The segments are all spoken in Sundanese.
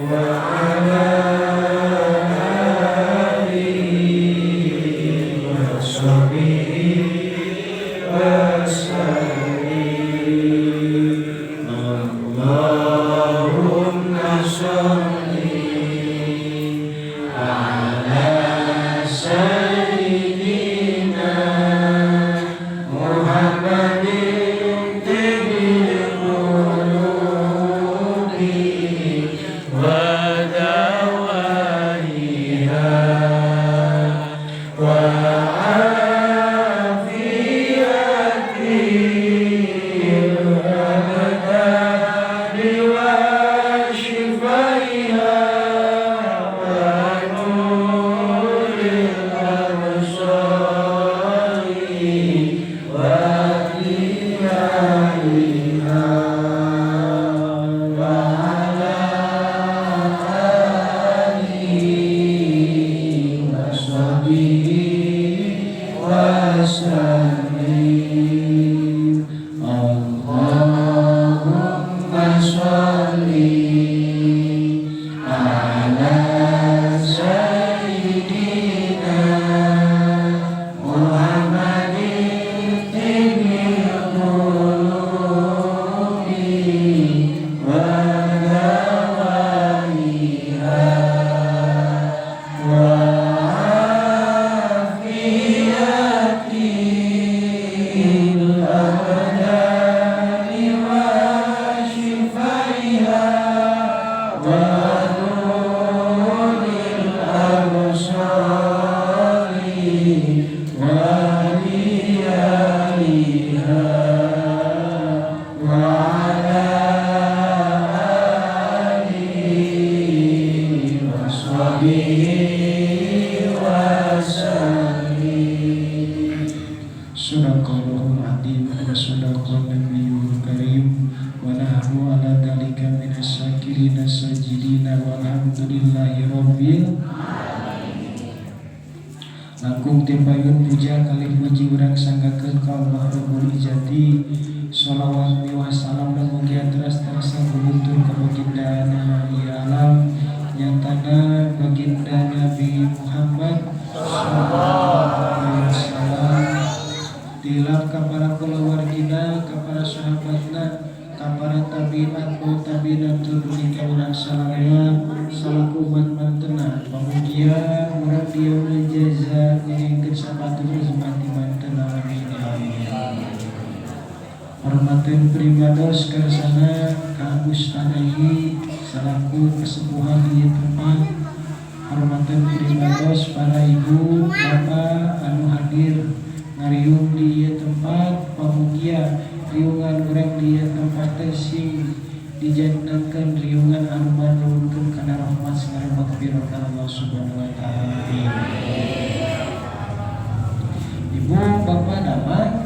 وعلى آله وصحبه وسلم. اللهم صل على سيدنا محمد طب القلوب ودوائها وعافية الأبدان وشفائها ونور الأبصار وضيائها وعلى آله وصحبه وسلم. اللهم صل على سيدنا محمد طب القلوب ودوائها وعافية الأبدان وشفائها ونور الأبصار وضيائها وعلى آله وصحبه وسلم. صدق الله العظيم وصدق النبي الكريم ونحن على ذلك من الشاكرين الساجدين والحمد لله رب. Langkung tipayun puja kalih puji urang sanggakeun ka Allah Rabbul Izzati. Sholawat miwah salam dan mugia teras terasa guluntur ka baginda Nabi alam, nyatana baginda Nabi Muhammad sallallahu alaihi wasallam, tilap ka para kulawargina, ka para sahabatna, ka para tabi'in atba'ut tabi'in, dugi ka urang sadaya salaku umat mantena. Pamugia urang diaul jaza nyengkeun sapatu mati mantena. Amin ya Allah. Hormateun pribados kersana ka Ustaz Ayi selaku kesepuhan di tempat. Hormateun pribados para ibu bapak anu hadir ngariung di ieu tempat. Pamugia riungan urang di ieu tempat teh sing dijadikan riungan anu manuhunkeun kana rahmat sareng magfirah Allah Subhanahu wa taala. Ibu bapak damang?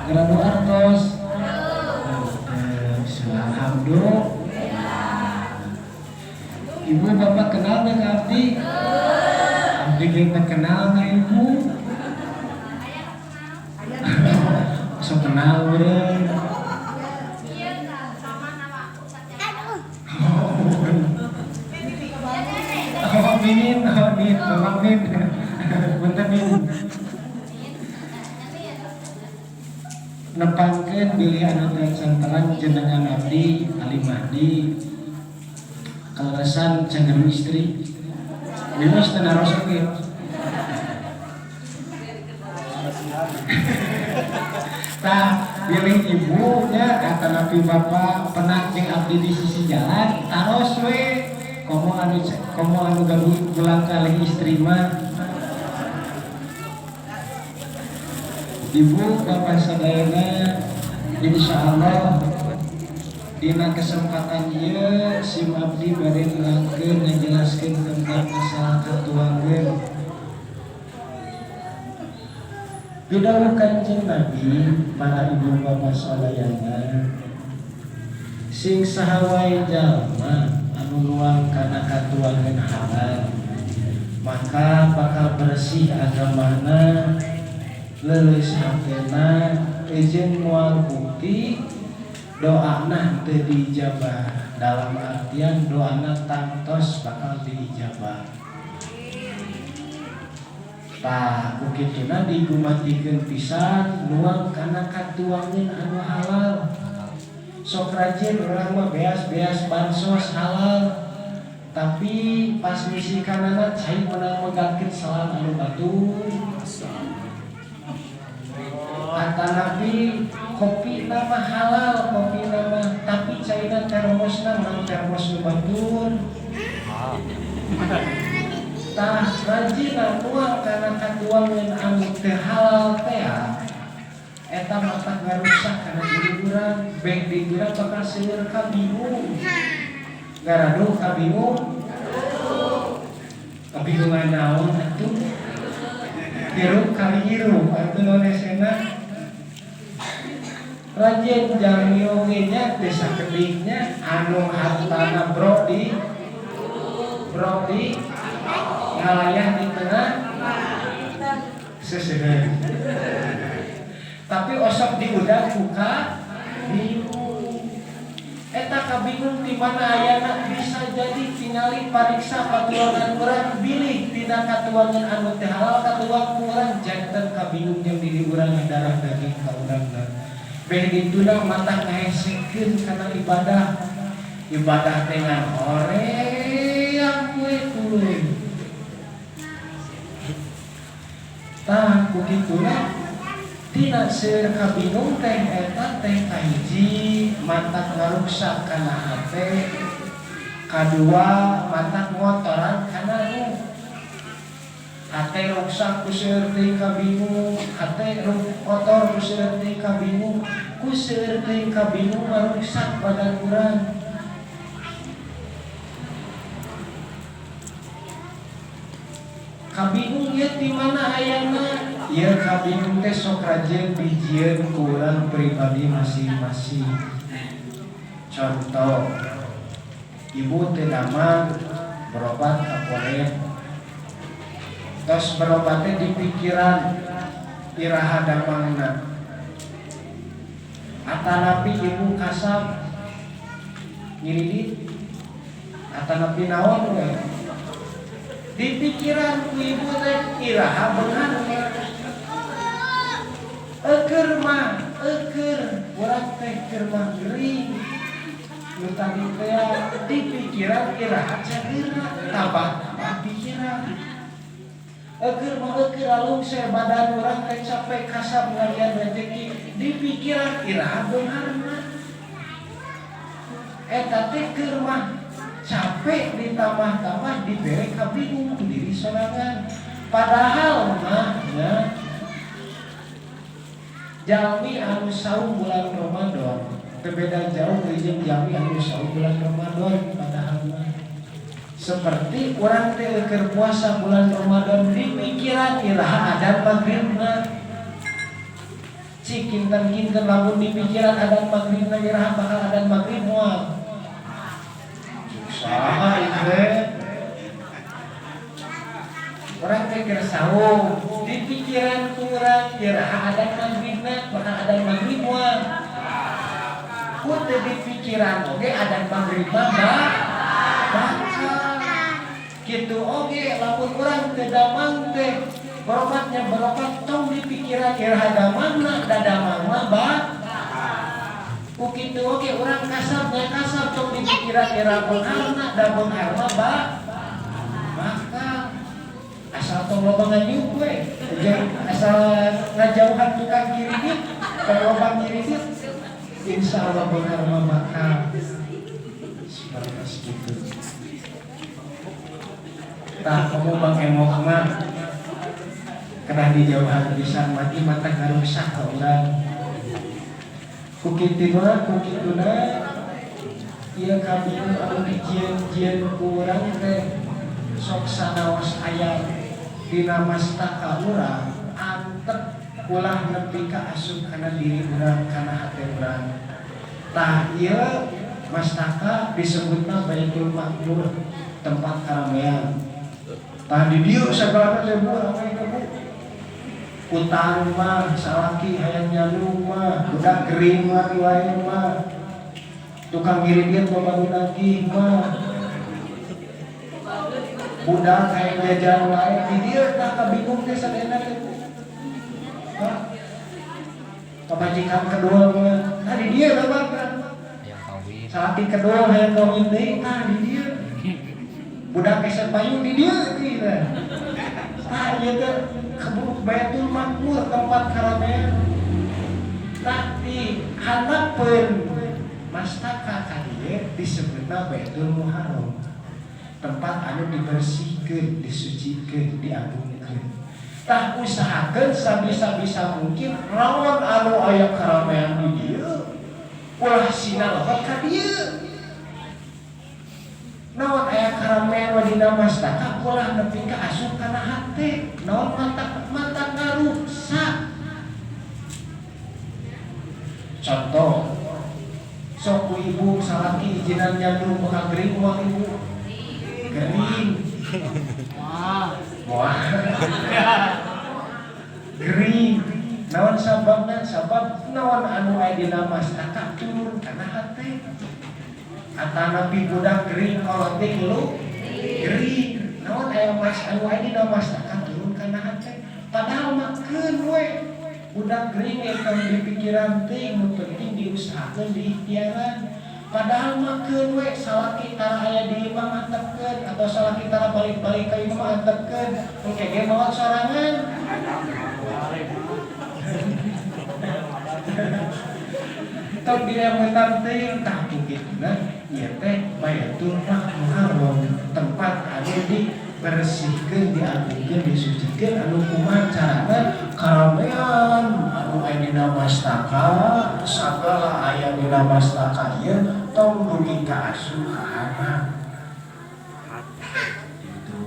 Gaduh artos? Alhamdulillah. Ibu bapak kenal dengan abdi? Abdi kita kenal ka ibu? Sok kenal beureum. Iya, sama nama Ustadz. Oh, Minin, oh, Nin, tolong Nin. Punten Nin. Nepangkeun bilih anu teu terang, jenengan abdi Ali Mahdi. Kaleresan can gaduh istri. Wios teu naros oge. Tah, bilih ibunya atanapi bapak pernah jeung abdi di sisi jalan, taros we. Komo anu gaduh pulang kalih istri mah. Ibu bapak sadayana, insyaallah dina kesempatan ieu sim abdi bade nerangkeun, ngajelaskeun tentang masalah katuangeun. Pidawuh Kanjeng Nabi, para ibu bapak sadayana, sing saha wae jalma anu nuang kana katuangeun halal, maka bakal bersih agamana, leuleus hatena, jeung moal bukti Doana teu diijabah, dalam artian doana tangtos bakal diijabah. Tah ku kituna digumatikeun pisan nuang kana katuangeun anu halal. Sok rajin urang mah beas-beas bansos halal, tapi pas misi kanana cai menang megatkeun salam anu batur. Atanapi kopi nama halal, kopi nama tapi caina termosna menang termos nu batur. Tah rajin nuang kana katuangeun anu teu halal teh eta matak ngarusak kana diri urang, beh di urang bakal seueur kabingung. Garaduh kabingung. Kabingungan naon atuh? Hirup kali hirup atuh naon esena. Rajin jalmi oge nya teu sakediknya anu hartana brodi brodi ngalayah di tengah seseheun. Tapi osok diudag buka bingung. Eta kabingung di mana ayana bisa jadi tingali pariksa patuangan urang bilih tina katuangan anu teu halal katuang ku urang janten kabingung jeung diri urang darah daging ka urangna. Beh dituna mata ngahesekeun kana ibadah. Ibadah teh ngan hoream we tuluy. Tah ku kituna tina seueur kabingung teh eta teh kahiji matak ngaruksak kana hate, kadua matak ngotoran kana nu hate ruksak ku seueur teuing kabingung, hate kotor ku seueur teuing kabingung, ku seueur teuing kabingung maruksak badan urang. Kabingung ieu di mana ayana? Ieu kabingung teh sok rajin dijieun ku urang pribadi masing-masing. Contoh, ibu teh damang berobat ka koret. Tos berobat teh di pikiran iraha damangna. Atanapi ibu kasap ngiridit, atanapi naon we. Di pikiran ku ibu teh iraha beunghar. Eukeur mah, eukeur urang teh keur mah gering. Nu tadi teh di pikiran iraha cageurna, tambah-tambah pikiran. Eukeur mah eukeur alungse badan urang teh capek kasap ngalian rezeki, di pikiran iraha beungharna. Eta teh keur mah capek ditambah-tambah dibere kabingung ku diri sorangan. Padahal mah nya jalmi anu saum bulan Ramadan teu beda jauh jeung jalmi anu saum bulan Ramadan. Padahal mah seperti urang teh keur puasa bulan Ramadan di pikiran iraha adzan maghribna. Cik kinten-kinten lamun di pikiran adzan maghribna iraha bakal adzan maghrib moal. Saha ieu urang teh keur saum di pikiran urang iraha adzan maghribna bakal adzan maghrib moal. Ku teu di pikiran oge adzan maghrib mah bakal. Kitu oge lamun urang teu damang teh berobatnya berobat tong di pikiran iraha damangna da damang mah ku kitu oge urang kasabnya kasab tong di pikiran iraha beungharna da beunghar mah bakal. Asal tong loba nganyuk we, asal ngajauhan tukang kiridit, tong loba ngiridit, insyaallah beunghar mah bakal. Seperti gitu. Tah kamu Bang Emok mah kena dijauhan pisan mati mata ngarusak ka urang. Ku kituna ku kituna ieu kabingung anu dijieun-jieun ku urang teh sok sanaos aya dina mastaka urang antep ulah nepi ka asup kana diri urang kana hate urang. Tah ieu mastaka disebutna Baitul Makmur, tempat karamean. Tah di dieu sagalana teh bu rame teh bu. Utang mah salaki hayang nyalung mah, budak gering mah riwae mah. Tukang ngiridit loba nu nagih mah. Budak hayang jajan wae di dieu tah kabingung teh sadayana teh. Hah? Pamajikan kedua mah tah di dieu loba. Hayang kawin. Salaki kedua hayang kawin deui tah di dieu. Budak keset payung di dieu kieu. Tah ieu teh keburu Baitul Makmur tempat karamean. Tah di handapeun mastaka ka dieu disebutna Baitul Muharram. Tempat anu dibersihkeun, disucikeun, diagungkeun. Tah usahakeun sabisa-bisa mungkin rawan anu aya karamean di dieu ulah sina lebet ka dieu. Naon aya karamean we dina mastaka ulah nepi ka asup kana hate. Naon mata ngaruksak. Contoh, sok ku ibu salaki ijinan nyandu bakal gering moal ibu. Gering. Wah. Wah. Gering. Naon sababna? Sabab naon anu aya dina mastaka turun kana hate. Atanapi budak gering kolot teh lu gering. Naon aya mas anu aya dina mastaka turun kana hate. Padahal mah keun we. Budak gering eta di pikiran teh nu penting diusahakeun diikhtiaran. Padahal mah keun we salaki tara aya di imah mantepkeun atau salaki tara balik-balik ka imah mantepkeun engke ge maot sorangan. Tong diremetan teh tah kituna ieu teh Baitul Muharram tempat anu dibersihkeun, diagungkeun, disucikeun anu kumaha carana karamean anu aya dina mastaka sagala aya dina mastaka ieu tong dugi ka asup ka anak. Gitu.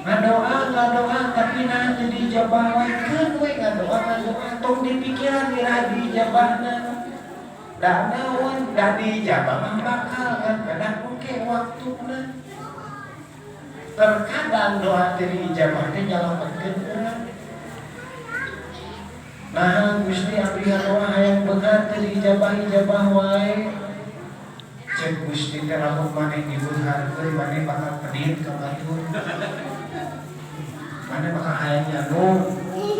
Ngadoa tapi nah teu diijabah wae keun we ngadoa tong dipikiran ira diijabahna. Da naon da diijabah mah bakal kan pedah engke waktuna. Terkadang doa teu diijabah teh nyalametkeun urang. Nah Gusti abdi ngadoa hayang beunghar teu diijabah-ijabah wae. Cek Gusti teh lamun maneh dibeungharkeun maneh bakal pedit ka batur. Maneh bakal hayang nyanu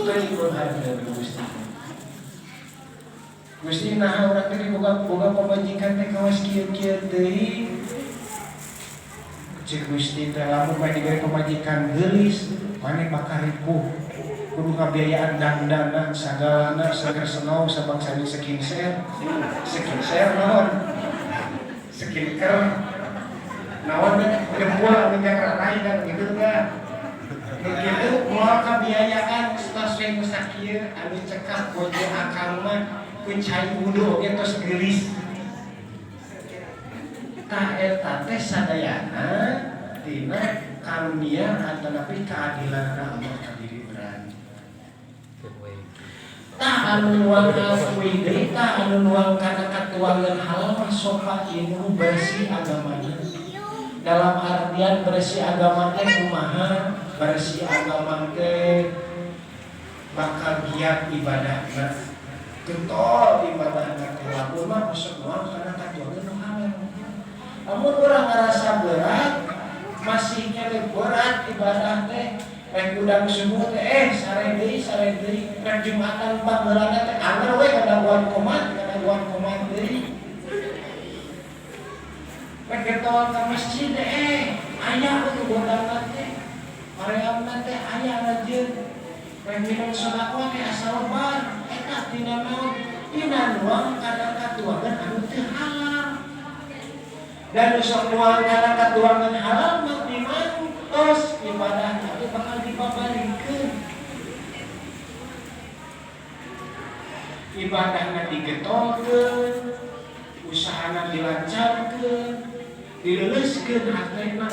teu dibeungharkeun Gusti. Gusti nah urang teh diboga-boga pamajikan teh kawas kieu-kieu teuing. Cek Gusti teh lamun maneh dibere pamajikan geulis maneh bakal ripuh. Kudu ngabiayaan dangdanan sagalana seger senau sabangsana skincare. Skincare naon? Skincare naon teh jempol anu nyakerai kan gitu teh. Nu kitu moal kabiayaan tos we nu sakieu anu cekap bojo akang mah ku cai wudu oge tos geulis. Tah eta teh sadayana tina karunia atanapi keadilan Allah ka diri urang. Tah anu nuang kuwi deui tah anu nuang kana katuangan halal mah sopa ieu nu bersih agamana. Dalam artian bersih agama teh kumaha? Bersih agama teh bakal giat ibadahna. Getol ibadahna teh lamun mah osok nuang kana katuangan nu halal. Lamun urang ngarasa berat masih keneh berat ibadah teh rek udang subuh teh sare deui rek Jumatan panggeulana teh anger we kadaguan komat deui rek getol ka masjid teh aya we godana teh pareamna teh aya rajin rek minum sedekah teh asa lebar eta tina naon tina nuang kana katuangan anu teu halal dan sok nuang kana katuangan halal mah dimantos ibadah teh bakal dibabarikeun. Ibadahna digetolkeun, usahana dilancarkeun, dileuleuskeun hatena.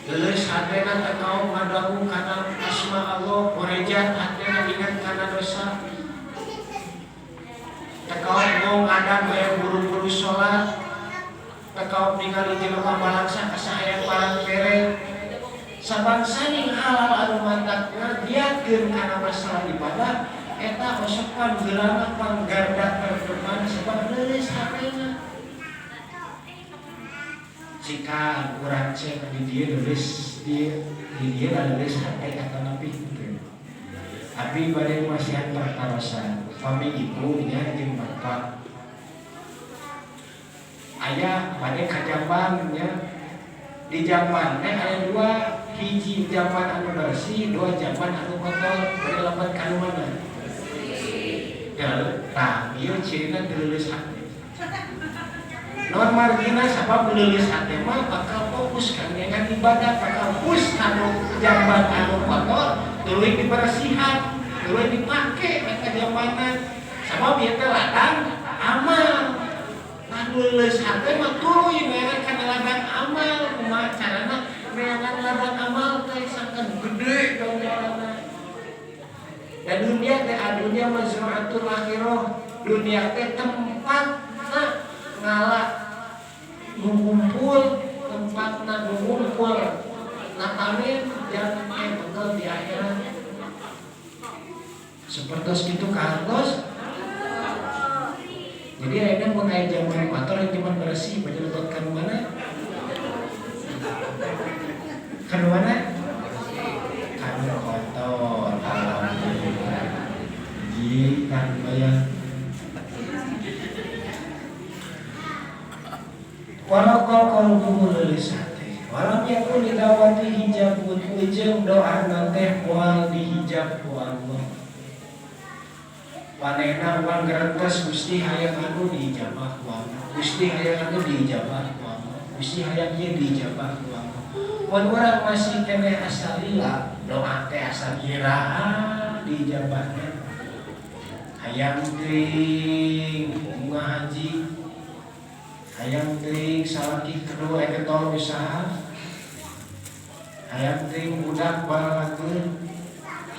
Leuleus hatena teh kaum ngadagu kana asma Allah, orejat hatena ingat kana dosa. Teh kaum ngong adan hayang buru-buru salat. Teh kaum ningali jelema balangsa asa hayang parang pere. Sabangsaning halal anu mantak ngagiatkeun kana masalah ibadah eta osok panggeulana panggarda Jika urang cek di dieu nulis di dieu nulis hate atau napi gitu. Abi bade masihan pertarosan pami ibu nya jeung bapak. Aya bade ka jamban nya. Di jamban teh aya dua, hiji jamban anu bersih, dua jamban anu kotor. Bade lambat ka nu mana? Ya, tah ieu cirina teu leuleus hate. Non margina sabab leuleus hate mah bakal fokus ka ngeungan ibadah, bakal fokus kanu jamban anu kotor, tuluy dibersihan, tuluy dipake ka jambanan. Sabab ieu teh ladang amal. Nah leuleus hate mah tuluy neangan kana ladang amal. Kumaha carana neangan ladang amal teh sangkan gede ganjaranna. Dan dunia teh adunya mazra'atul akhirah. Dunia teh tempatna ngala ngumpul, tempatna ngumpul natanen yang bekal di akhirat. Seperti itu kantos. Jadi akhirnya mun aya jamban kotor yang jamban bersih bade lebat ka mana? Ka mana? Kanu kotor. Alhamdulillah. Jadi kan bayang walau qalbuhu leuleus hate. Walam yakun lidawati hijabun ujung doa teh moal dihijab ku Allah. Panehna urang gerentes Gusti hayang anu diijabah ku Allah. Gusti hayang anu diijabah ku Allah. Gusti hayang ieu diijabah ku Allah. Mun urang masih keneh asa lila, doa teh asa iraha diijabahna. Hayang teuing bunga haji, hayang teuing salaki kedua getol usaha, hayang teuing budak baralageun.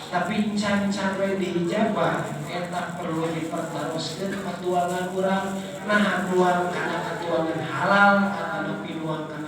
Tapi can-can we diijabah eta perlu dipertaroskeun katuangan urang. Nah nuang kana katuangan halal atau nuang kana